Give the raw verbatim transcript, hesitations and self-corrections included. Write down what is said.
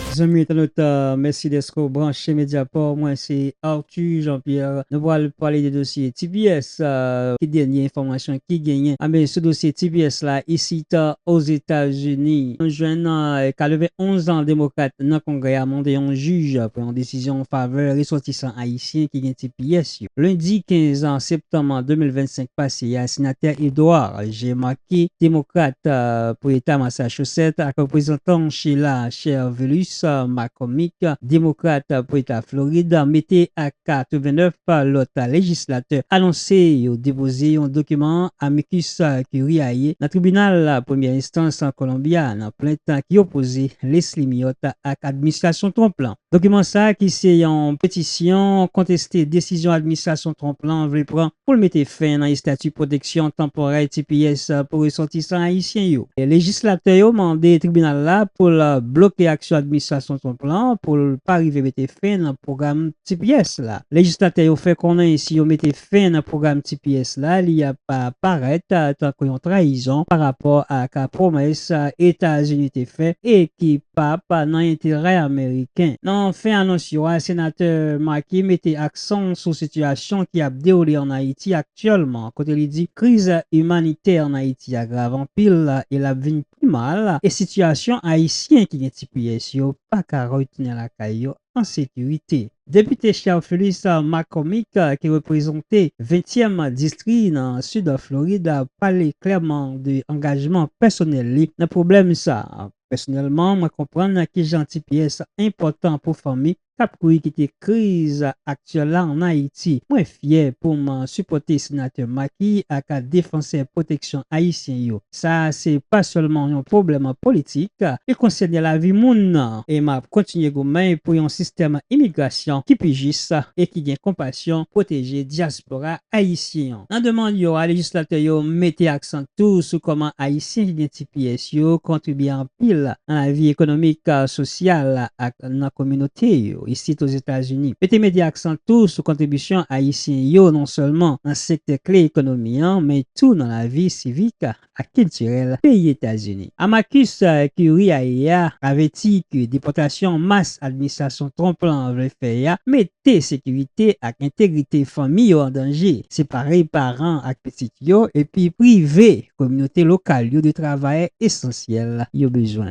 Zanmi entènot, mèsi dèske w branche Mediaport. Mwen se Arthur Jean-Pierre. Nou pral pale de dosye T P S. Ki dènye enfòmasyon ki genyen? Anben, sou dosye T P S la, isit Ozetazini, nou jwenn katrevenonz demokrat nan Kongrè a mande yon jij pran yon desizyon an favè resòtisan ayisyen ki gen T P S yo. Lendi kenz septanm de mil vennsenk pase a, senatè Edouard G. Markey, demokrat pou eta Massachusetts, ak reprezantan Sheila Chervillus McCormick, demokrat pou eta Florid, mete ak katrevennèf lòt lejislatè, anonse yo depoze yon dokiman amicus curiae nan tribinal premyè enstans Columbia nan plent ki opoze Leslie Millot ak administrasyon Trump lan. Dokiman sa a, ki se yon petisyon, konteste desizyon administrasyon Trump lan vle pran pou l mete fen nan estati pwoteksyon tanporè T P S pou resòtisan ayisyen yo. Lejislatè yo mande tribinal la pou l bloke aksyon administrasyon Trump lan pou l pa rive mete fen nan pwogram T P S la. Lejislatè yo fè konnen si yo mete fen nan pwogram T P S la, li ap parèt tankou yon trayizon pa rapò ak pwomès Etazini te fè e ki p ap nan enterè ameriken. Nan fen anons yo a, senatè Markey mete aksan sou sitiyasyon ki ap dewoule ann Ayiti aktyèlman, kote li di kriz imanitè ann Ayiti a grav anpil e l ap vin pi mal, e sitiyasyon ayisyen ki gen T P S yo pa ka retounen lakay yo an sekirite. Depite Chervillus McCormick, ki reprezante ventyèm distri nan sid Florid, pale klèman de angajman pèsonèl li nan pwoblèm sa a. Pèsonèlman, mwen konprann kijan T P S enpòtan pou fanmi k ap kouri kite kriz aktyèl la ann Ayiti. Mwen fyè pou m sipòte Senatè Markey ak defansè pwoteksyon ayisyen yo. Sa a se pa sèlman yon pwoblèm politik, li konsène lavi moun nan, e m ap kontinye goumen pou yon sistèm imigrasyon ki pi jis e ki gen konpasyon, pwoteje dyaspora ayisyen an. Nan demann yo a, lejislatè yo mete aksan tou sou kòman Ayisyen ki gen T P S yo kontribye anpil nan lavi ekonomik, sosyal ak nan kominote yo isit Ozetazini. Yo te mete aksan tou sou kontribisyon Ayisyen yo non sèlman nan sektè kle ekonomi an, men tou nan lavi sivik ak kiltirèl peyi Etazini. Amicus curiae a avèti ke depòtasyon mas administrasyon Trump lan vle fè a mete sekirite ak entegrite fanmi yo an danje, separe paran ak pitit yo, epi prive kominote lokal yo de travayè esansyèl yo bezwen.